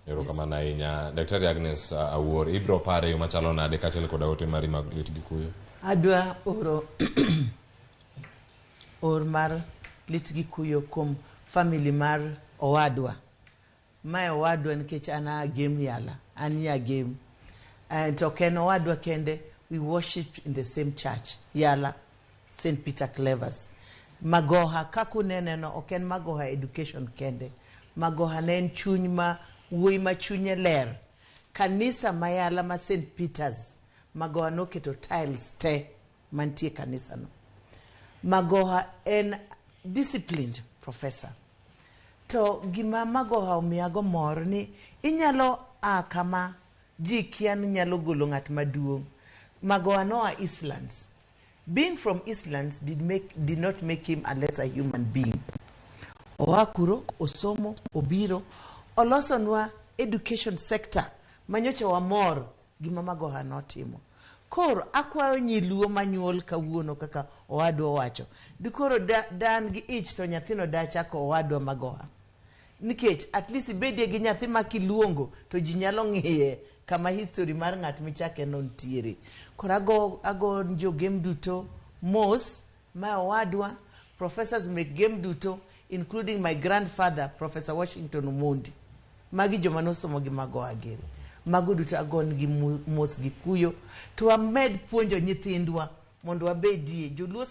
Erokamano ahinya. Daktari Agnes Awuor, ibro pare e yo machalo nade kaachiel koda ote mari mag lit gi kuyo? Adwa oro or mar lit gi kuyo kuom family mar owadwa. Mae owadwa nikech an a Gem Yala, an nya Gem. And to ok en owadwa kende, we worship in the same church, Yala, St. Peter Clevers. Magoha kaka unene no ok en Magoha education kende. Magoha ne en chuny ma wuoyi ma chunye ler. Kanisa ma Yala ma St. Peters, Magoha noketo tiles te mantie kanisa no. Magoha en disciplined professor. To gima Magoha omiyago mor ni inyalo a kama ji kia ni nyalo golo ng'at maduong'. Magoha noa Eastlands. Being from Eastlands did not make him a lesser human being. Oa kuro, osomo, obiro, olosonwa education sector manyocha wamor gima Magoha notimo. Koro akwayo nyiluo manyuol kawuono kaka owadwa owacho. Dikoro da, dan gi ich to nyathino da chako owadwa Magoha. Nikech at least ibedie gi nyathi ma kiluongo to ji nyalo ng'iye kama history mar ng'at michake no nitiere. Koro ago jogem duto mos ma owadwa, professors mek Gem duto including my grandfather Professor Washington Omondi. Magi joma nosomo gi Magoha giri. Mago duto agonegi mos gi kuyo. To wamed puonjo nyithindwa mondo wabedie. Joluo.